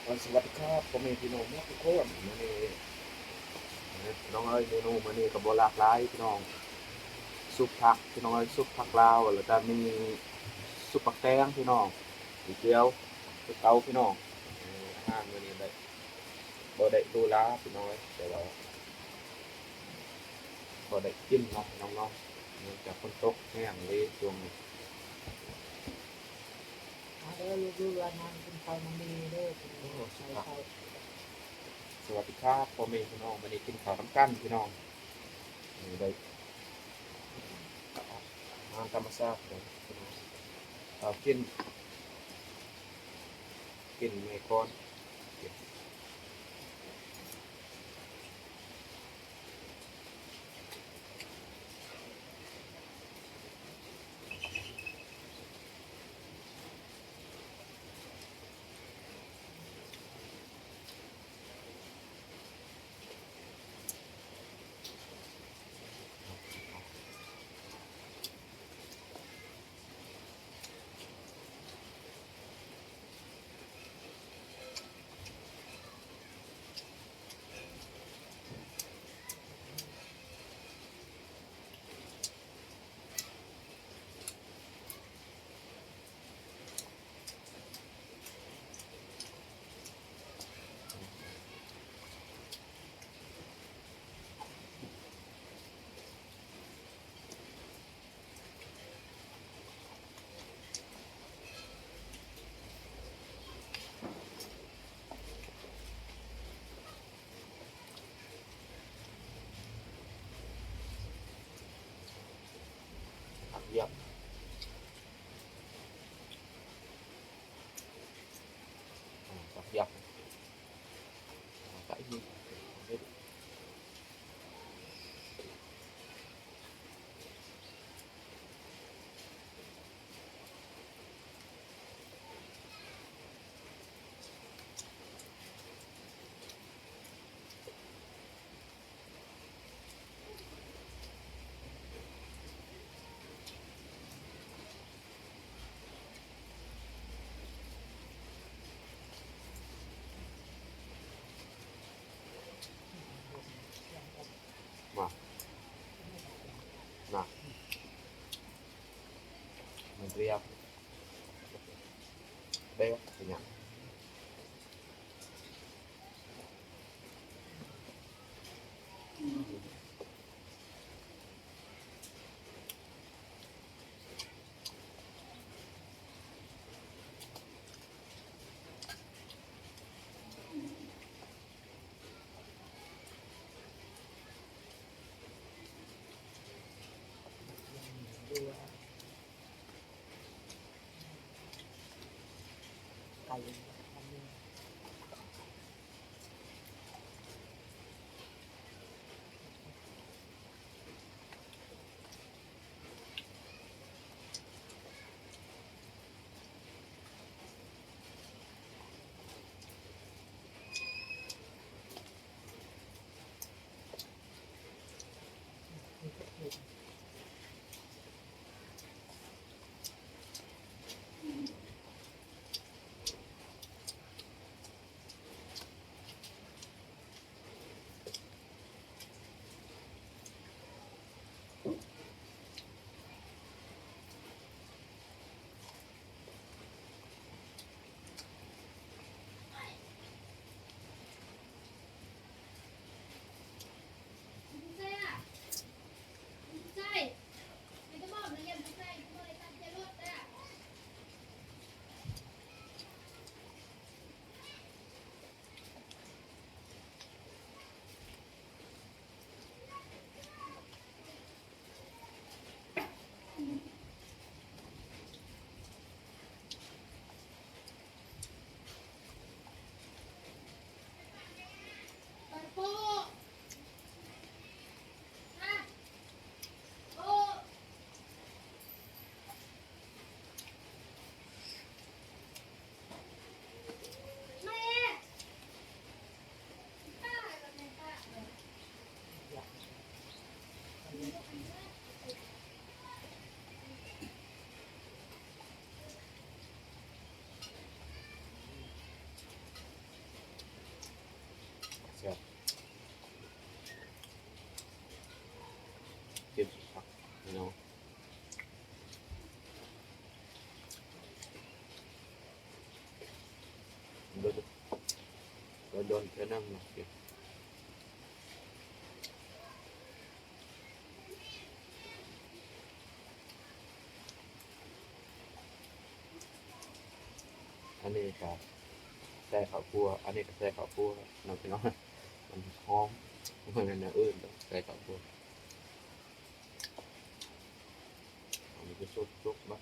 ສະຫວັດດີຄັບ ພໍ່ແມ່ພີ່ນ້ອງໝົດທຸກຄົນ. ມື້ນີ້ ພີ່ນ້ອງເອີຍ ເມນູມື້ນີ້ກໍບໍ່ຫຼາກຫຼາຍພີ່ນ້ອງ, ຊຸບຜັກ ພີ່ນ້ອງເອີຍ ຊຸບຜັກລາວ ແລ້ວກໍມີຊຸບໝາກແຕງພີ່ນ້ອງ, ມີແຈ່ວຄືເກົ່າພີ່ນ້ອງ. ອາຫານມື້ນີ້ໄດ້ ບໍ່ໄດ້ຫຼູຫຼາພີ່ນ້ອງເອີຍ ແຕ່ວ່າພໍໄດ້ກິນເນາະພີ່ນ້ອງເນາະ, ເນື່ອງຈາກຝົນຕົກແຮງເດ້ຊ່ວງນີ້. ມາເດີລູກໆຫຼານໆ ກິນເຂົ້ານຳແມ່ເດີ. ໂອ້ ສະຫວັດດີຄັບ ພໍ່ແມ່ພີ່ນ້ອງ, ມື້ນີ້ກິນເຂົ້ານຳກັນພີ່ນ້ອງ. ນີ້ໄດ້ອາຫານທຳມະຊາດເດີພີ່ນ້ອງ, ເຂົ້າກິນ ກິນແມ່ກ່ອນ. ຜັກຫຍັບ ຜັກຫຍັບ ຜັກຫຍັບ. ມາ ນະ ມັນເປັນຫຍັງ ເປັນຫຍັງ? ດົນເທື່ອໜຶ່ງເນາະ. ອັນນີ້ກະໃສ່ເຂົ້າຂົ້ວ ອັນນີ້ກະໃສ່ເຂົ້າຂົ້ວເນາະພີ່ນ້ອງ ມັນຫອມ ມັນແນວອື່ນດອກ ໃສ່ເຂົ້າຂົ້ວ. ອັນນີ້ຄືສຸກໆ ເນາະ.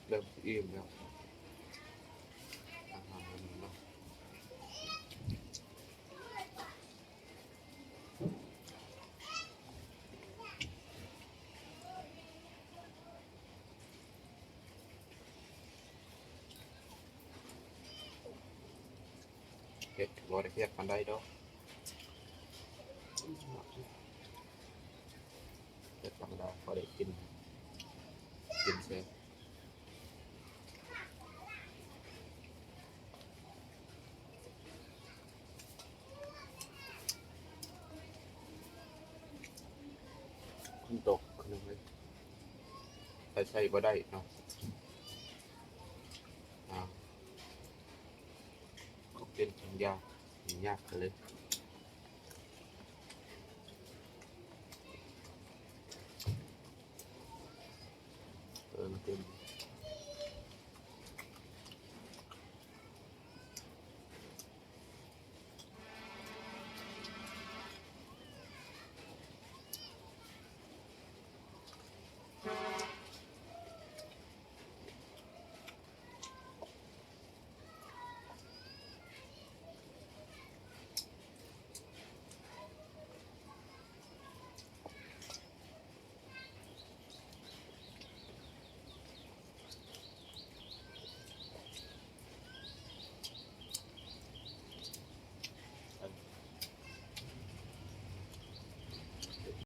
ເລີ່ມຊິອີ່ມແລ້ວ ອາຫານມື້ນີ້ເນາະ. ເຮັດບໍ່ໄດ້ຮຽກປານໃດດອກ ເຮັດທຳມະດາພໍໄດ້ກິນ ກິນແຊບ. ຝົນຕົກພີ່ນ້ອງເອີຍ ໄປໃສບໍ່ໄດ້ເນາະ ອາ ເປັນຫຍັງ ຫຍຸ້ງຍາກເລີຍ. ເອີ ມັນເຕັມ